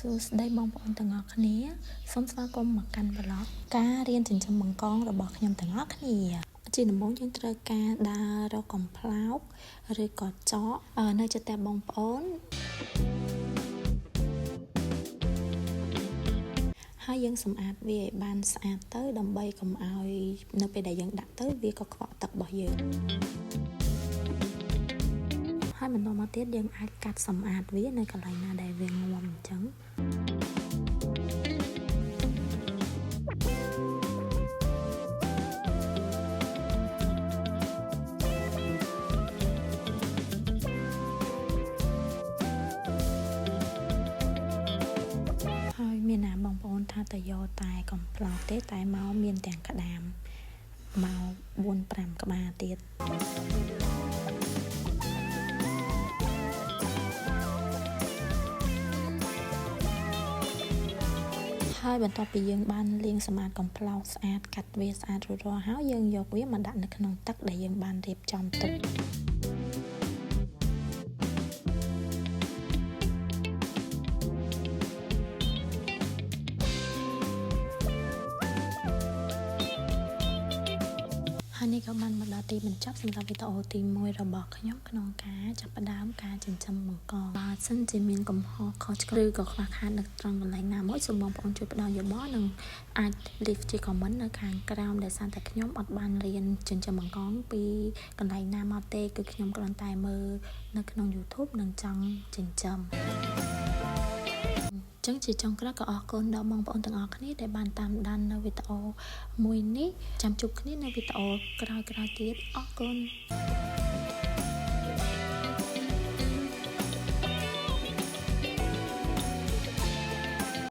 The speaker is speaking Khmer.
សួស្តីបងប្អូនទាំងអស់គ្នាសូមស្វាគមន៍មកកាន់ vlog ការរៀនចិញ្ចឹមបង្កងរបស់ខ្ញុំទាំងអស់គ្នាជាដំបូងយើងត្រូវការដើររកកំប្លោកឬក៏ចកនៅជិតតែបងប្អូនហើយយើងសម្អាតវាឲ្យបានស្អាតទៅដើម្បីកុំឲ្យនៅពេលដែលយើងដាក់ទៅវាក៏ខ្វក់ទឹករបស់យើងហើយបន្តមកទៀតយើងអាចកាត់សម្អាតវានៅកន្លែងណាដែលវាងាំអញ្ចឹងហើយមានណាបងប្អូនថាតែយកតែកំប្លោកទេតែមកមានទាំងក្តាមមក4 5ក្បាលទៀតហើយបន្ទាប់ពីយើងបានលាងសម្អាតកំប្លោកស្អាតកាត់វាស្អាតរួចរាល់ហើយយើងយកវាមកដាក់នៅក្នុងទឹកដែលយើងបានរៀបចំទុកហើយនេះក៏បានមកដល់ទីបញ្ចប់សម្រាប់វីដេអូទី1របស់ខ្ញុំក្នុងការចាប់ផ្ដើមការចិញ្ចឹមបង្កងបើសិនជាមានកំហុសខុសឆ្គងឬក៏ខ្វះខាតនៅត្រង់កន្លែងណាមួយសូមបងប្អូនជួយផ្ដល់យោបល់និងអាច leave ជា comment នៅខាងក្រោមដោយសារតែខ្ញុំអត់បានរៀនចិញ្ចឹមបង្កងពីកន្លែងណាមកទេគឺខ្ញុំគ្រាន់តែមើលនៅក្នុង YouTube និងចង់ចិញ្ចឹមចឹងជាចុងក្រោយក៏អរគុណដល់បងប្អូនទាំងអស់គ្នាដែលបានតាមដាននៅវីដេអូមួយនេះចាំជួបគ្នានៅវីដេអូក្រោយៗទៀតអរគុណ។